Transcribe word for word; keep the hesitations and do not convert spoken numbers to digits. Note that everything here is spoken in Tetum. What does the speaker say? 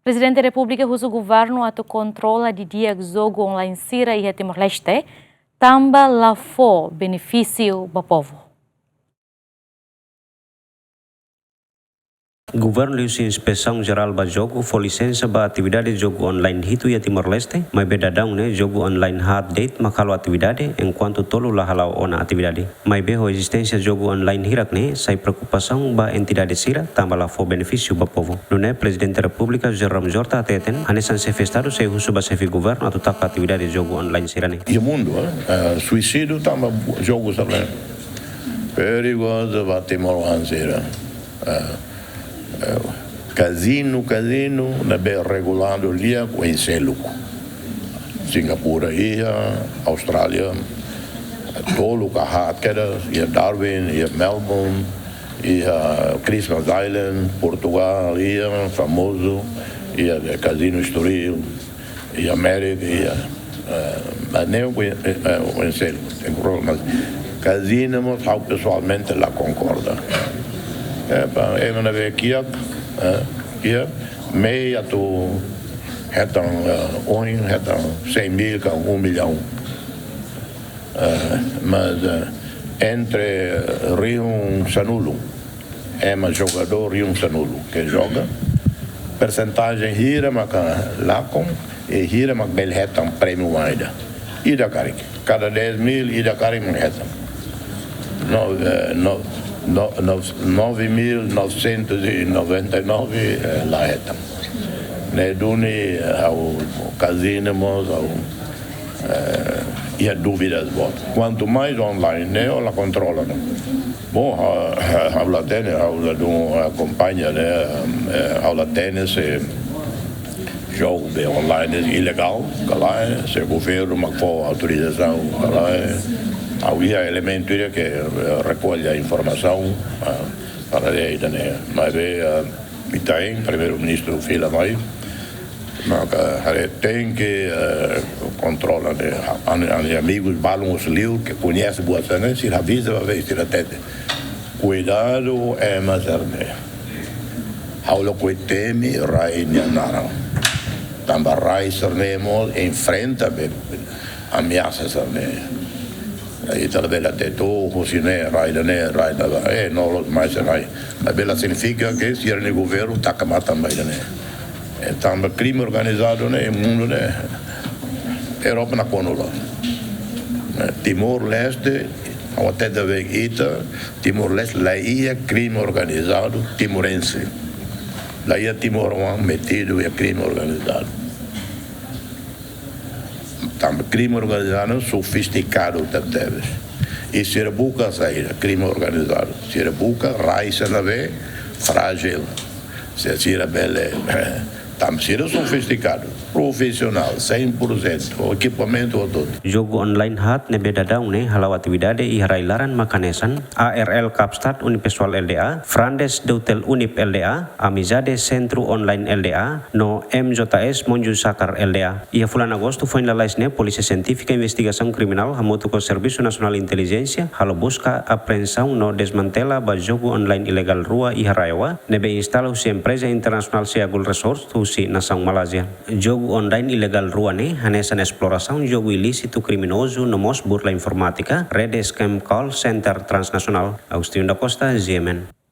Prezidente Repúblika husu governu atu kontrola didi'ak jogu online sira iha Timor-Leste, tanba la fó benefísiu ba povu. Governu liuhusi Inspesaun Jerál ba Jogu fó lisensa ba atividade jogu online hitu iha Timor-Leste, maibé daudaun ne'e jogu online haat de'it mak halo atividade, enkuantu tolu la hala'o ona atividade. Maibé ho ezisténsia jogu online hirak ne'e sai preokupasaun ba entidade sira, tanba la fó benefísiu ba povu. Nune'e Prezidente Repúblika José Ramos Horta hateten, hanesan xefe Estadu sei husu ba xefe governu atu taka atividade jogu online sira-ne'e. Iha mundu, eh, eh, suisídiu tanba jogu sira-ne'e. Perigozu ba timoroan sira. Eh, eh, kazinu, kazinu ne'ebé reguladu di'ak oin seluk. Singapura iha, Austrália, tolu ka haat kedas, iha Darwin, iha Melbourne, iha Christmas Island, Portugal, iha famozu, iha kazinu Estoril, iha Amérika, iha, eh, mas nem o conhe-, eh, eh, o conselho, tem problema. Mas kazinu mós ha'u pesoalmente la konkorda. Eh, ba, eh, mana be kiak, eh, kiak, mei atu hetan, eh, oin, hetan cem mil ka um milhão. Eh, mas, eh, entre rihun sanulu, ema jogadór rihun sanulu ke joga, persentajen hira maka lakon, i hira mak bele hetan prémiu ida. Ida karik. Kada dez mil, ida karik mak hetan. No, eh, no, no, no, nove mil novecentos e noventa e nove, eh, la hetan. Ne'e duni, eh, ha'u kazinu mós, ha'u, eh, iha dúvidas boot. Quanto mais online, ne'e ha'u la kontrola, no. Bom, ha-, ha-, ha'u la hatene, ha'u la dun akompaña, ne'e, eh, ha'u la hatene se jogu be online ilegál ka lae, se governu mak fó autorizasaun ka lae. Ha'u iha elementu ida ke, eh, rekolla informasaun, ah, para ida-ne'e. Maibé, eh, ita-nia Primeiru-Ministru fila mai, maka haree tenke, eh, kontrola ne'e, ami, ami amigus balun husi liur ke koñese buat sira-ne'e, sira avisa ba be sira hatete. Kuidadu, ema sira-ne'e. Ha'u lakohi temi rai nia naran. Tanba rai sira-ne'e mós enfrenta be ameasa sira-ne'e. Ita labele hatete, husi ne'e, rai ida-ne'e, rai ida-ne'e. Eh, no loos mai sira-ne'e. Maibé la signifika ke sira-nia governu taka matan ba ida-ne'e. Eh, tanba krime organizadu ne'e, mundu ne'e, Europa nakonu la. Eh, Timor-Leste, ha'u hatete be ita, Timor-Leste la iha krime organizadu timorense. La iha timoroan metidu iha krime organizadu. Tanba krime organizadu sofistikadu tebetebes. I sira buka saida, krime organizadu. Sira buka rai sira ne'ebé frájil. Se sira bele, tanba sira sofistikadu, profisionál, cem por cento, ekipamentu hotu. Jogu online haat ne'ebé daudaun ne'e hala'o atividade iha rai-laran mak hanesan A R L Kapstad Unipessoal L D A, Frandes Deutel Unip L D A, Amizade Sentru Online L D A, no M J S Monju Sakar L D A. Iha fulan Agostu foin lalais ne'e, Polísia Sientífika Investigasaun Kriminál hamutuk ho Servisu Nasionál Intelijénsia halo buska, apreensaun no desmantela ba jogu online ilegál rua iha RAEOA, ne'ebé instala husi empreza internasionál Seagul Resort husi nasaun Malázia. Jogu online ilegál rua ne'e hanesan esplorasaun jogu ilísitu kriminozu no mós burla informátika, rede scam call center transnasionál. Agostinho da Costa, G M N.